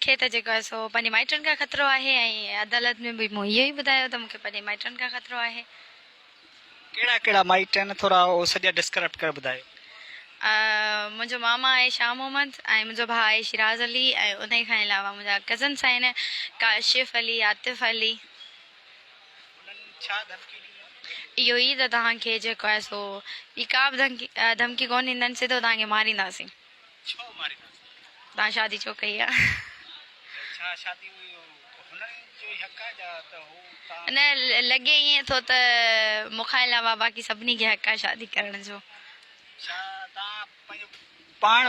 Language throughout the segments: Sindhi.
کي ته جيڪو آهي سو پنهنجي مائٽن کان خطرو آهي ۽ عدالت ۾ به مون اهو ئي ٻڌايو ته مون کي پنهنجي مائٽن کان خطرو آهي. ڪهڙا ڪهڙا مائٽ آهن ٿورا اهو سڄا ڊسڪرائب ڪري ٻڌايو. منهنجو ماما آهي شاهه محمد ۽ منهنجو ڀاء آهي شيراز علي ۽ انهي کان علاوه منهنجا ڪزنس آهن ڪاشف علي، عاطف علي. انهن ڇا ڌمڪي ڏني آهي؟ اهو ئي ته توهان کي جيڪو آهي سو ٻي ڪا به ڌمڪي ڪونه ڏيندن سڌو توهان کي مارينداسين. ڇو مارينداسين؟ توهان شادي ڇو ڪئي آهي؟ ته ڇا شادي هنن جو ئي حق آهي يا ته هو توهان. نه لڳي ائين ٿو ته مون کان علاوه باقي سڀني کي حق آهي شادي ڪرڻ جو. ڇا توهان پنهنجو پاڻ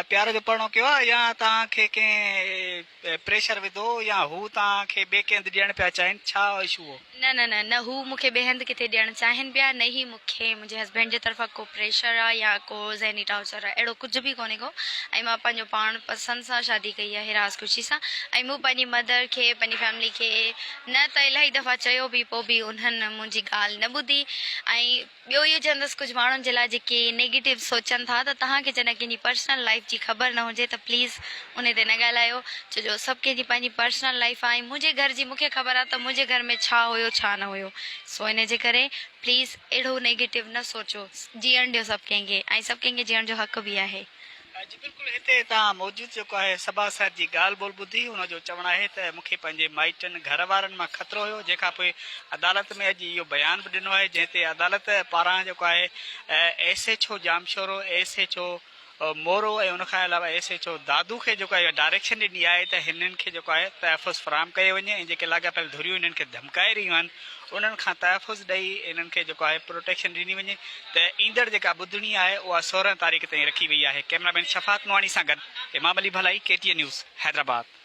پيار جو پرڻو ڪيو آهي يا توهان کي ڪنهن پريشر وڌو يا هو توهان کي ٻئي ڪنهن هنڌ ڏيڻ پيا چاهين ڇا اشو هو؟ نه نه نه نه هو مون کي ٻئي هنڌ ڪٿي ڏيڻ چاهين پيا نه ئي مون کي منهنجي هسبينڊ جي طرفان ڪو پريشر آ يا ڪو ذهني ٽارچر آ اهڙو ڪجهه به ڪونهي ڪو ۽ مان پنهنجو پاڻ پسند سان شادي ڪئي آهي راز خوشي سان ۽ مون پنهنجي مدر کي پنهنجي فيملي کي نه ته الاهي دفعا چيو به پوء به انهن منهنجي ڳالهه نه ٻڌي ۽ ٻيو اهو چوندس ڪجهه ماڻهن جي لاء جيڪي نيگيٽو سوچن ٿا ته توهان کي جڏهن ڪنهن جي پرسنل لائيف جي خبر نه هجي ته پليز انهي تي نه ڳالهايو ڇو جو سڀ ڪنهن جي پنهنجي پرسنل لائيف آهي ۽ منهنجي گهر جي مونکي خبر آهي ته منهنجي گهر ۾ ڇا هيو ڇا نه هيو سو انهي جي ڪري پليز اهڙو نيگيٽو نه سوچو جيئڻ ڏيو سڀ ڪنهن کي ۽ سڀ ڪنهن کي جيئڻ جو حق به آهي. جي بلڪل هتي توهان موجود جيڪو آهي صبا صاحب جي ڳالهه ٻولهه ٻڌي هن جو چوڻ آهي ته مون کي پنهنجي مائٽن گهر وارن مان خطرو هيو جنهن کان پوء عدالت ۾ اڄ اهو بيان به ڏنو آهي جنهن تي عدالت پاران جيڪو آهي S H O Jamshoro S H O Moro ۽ ان کان علاوه ايس ايڇ او دادو کي جيڪو آهي اها ڊائريڪشن ڏني آهي ته هنن کي جيڪو آهي تحفظ فراهم ڪيو وڃي ۽ جيڪي لاڳاپيل ڌريون هنن کي ڌمڪائي رهيون آهن انهن کان تحفظ ڏئي انهن کي جيڪو آهي پروٽيڪشن ڏني وڃي ته ايندڙ جيڪا ٻڌڻي آهي اها 16 تاريخ تائين رکي وئي آهي ڪئميرا مين شفاعت نوحاڻي سان گڏ Imam Ali Bhalai K T N news Hyderabad.